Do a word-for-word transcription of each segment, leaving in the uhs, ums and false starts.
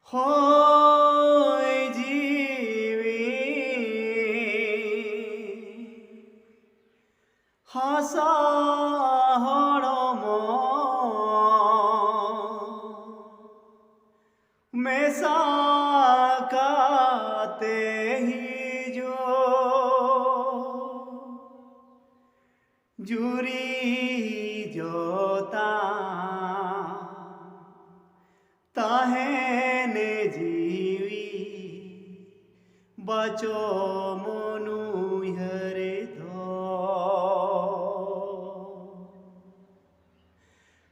ᱦᱚᱭ ᱡᱤᱣᱤ ᱦᱟᱥᱟ ᱦᱚᱲᱢᱚ ᱢᱮᱥᱟ ᱠᱟᱛᱮ ᱦᱤᱡᱩᱜ ᱡᱩᱨᱤ ᱡᱚᱛᱟ ᱛᱟᱦᱮᱱ ᱡᱤᱣᱤ ᱵᱟᱪᱚ ᱢᱚᱱᱩᱭᱦᱟᱹᱨ ᱫᱚ᱾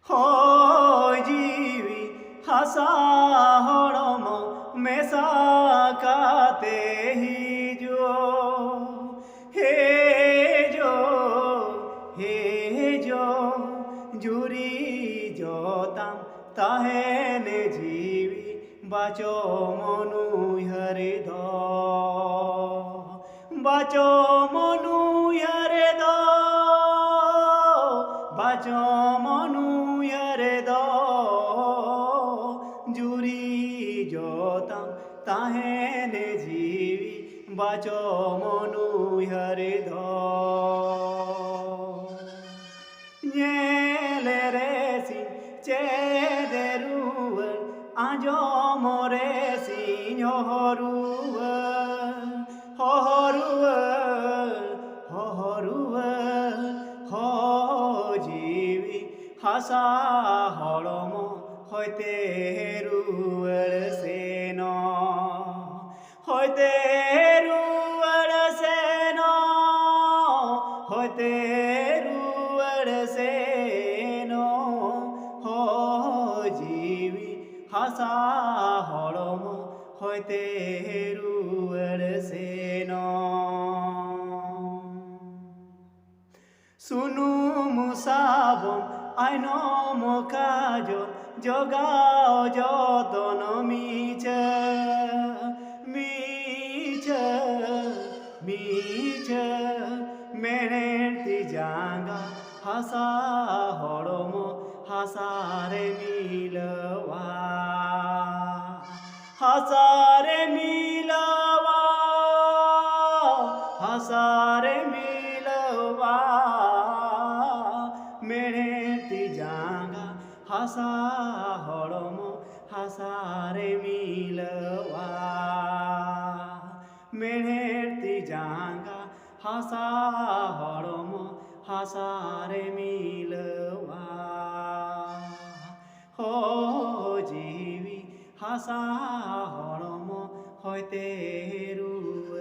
ᱦᱚᱭ ᱡᱤᱣᱤ ᱦᱟᱥᱟ ᱦᱚᱲᱢᱚ ᱢᱮᱥᱟ ᱠᱟᱛᱮ ᱦᱤᱡᱩᱜ, ᱦᱤᱡᱩᱜ, ᱦᱤᱡᱩᱜ, ᱡᱩᱨᱤ ᱡᱚᱛᱟᱢ ᱛᱟᱦᱮᱱ ᱡᱤᱣᱤ ᱵᱟᱪᱚ ᱢᱚᱱᱩᱭᱦᱟᱹᱨ ᱫᱚ᱾ ᱵᱟᱪᱚ ᱢᱚᱱᱩᱭᱦᱟᱹᱨ ᱫᱚ, ᱵᱟᱪᱚ ᱢᱚᱱᱩᱭᱦᱟᱹᱨ ᱫᱚ, ᱡᱩᱨᱤ ᱡᱚᱛᱟᱢ ᱛᱟᱦᱮᱱ ᱡᱤᱣᱤ ᱵᱟᱪᱚ ᱢᱚᱱᱩᱭᱦᱟᱹᱨ ᱫᱚ᱾ ᱧᱮᱞ ᱨᱮ ᱥᱤᱧ ᱪᱮᱫ ᱨᱩᱣᱟᱹᱲ, ᱟᱸᱡᱚᱢ ᱨᱮ ᱥᱤᱧ ᱦᱚᱦᱚ ᱨᱩᱣᱟᱹᱲ, ᱦᱚᱦᱚ ᱨᱩᱣᱟᱹᱲ, ᱦᱚᱦᱚ ᱨᱩᱣᱟᱹᱲ, ᱦᱚᱦᱚ ᱡᱤᱣᱤ ᱦᱟᱥᱟ ᱦᱚᱲᱢᱚ ᱦᱚᱭᱛᱮ ᱨᱩᱣᱟᱹᱲ ᱥᱮᱱᱚᱜ᱾ ᱦᱚᱭᱛᱮ ᱨᱩᱣᱟᱹᱲ ᱥᱮᱱᱚᱜ, ᱦᱚᱭᱛᱮ ᱨᱩᱣᱟᱹᱲ ᱥᱮᱱᱚᱜ, ᱦᱚᱭ ᱡᱤᱣᱤ ᱦᱟᱥᱟ ᱦᱚᱲᱢᱚ ᱦᱚᱭᱛᱮ ᱨᱩᱣᱟᱹᱲ ᱥᱮᱱᱚᱜ᱾ ᱥᱩᱱᱩᱢ ᱥᱟᱵᱚᱱ ᱟᱭᱱᱚᱢ ᱠᱟᱡᱚᱞ ᱡᱚᱜᱟᱣ ᱡᱚᱛᱚᱱ ᱢᱤᱪᱷᱟᱹ, ᱢᱤᱪᱷᱟᱹ, ᱢᱤᱪᱷᱟᱹ, ᱢᱮᱬᱦᱮᱫ ᱛᱤ ᱡᱟᱸᱜᱟ ᱦᱟᱥᱟ ᱦᱚᱲᱢᱚ ᱦᱟᱥᱟ ᱨᱮ ᱢᱤᱞᱟᱹᱣᱟ᱾ ᱦᱟᱥᱟᱨᱮ ᱢᱤᱞᱟᱹᱣᱟ, ᱦᱟᱥᱟᱨᱮ ᱢᱤᱞᱟᱹᱣᱟ, ᱢᱮᱬᱦᱮᱫ ᱛᱤ ᱡᱟᱸᱜᱟ ᱦᱟᱥᱟ ᱦᱚᱲᱢᱚ ᱦᱟᱥᱟᱨᱮ ᱢᱤᱞᱟᱹᱣᱟ, ᱢᱮᱬᱦᱮᱫ ᱛᱤ ᱡᱟᱸᱜᱟ ᱦᱟᱥᱟ ᱦᱚᱲᱢᱚ ᱦᱟᱥᱟᱨᱮ ᱢᱤᱞᱟᱹᱣᱟ᱾ ᱦᱚ ᱡᱤᱣᱤ ᱦᱟᱥᱟ ᱦᱚᱲᱢᱚ ᱦᱚᱭᱛᱮ ᱨᱩᱣᱟᱹᱲ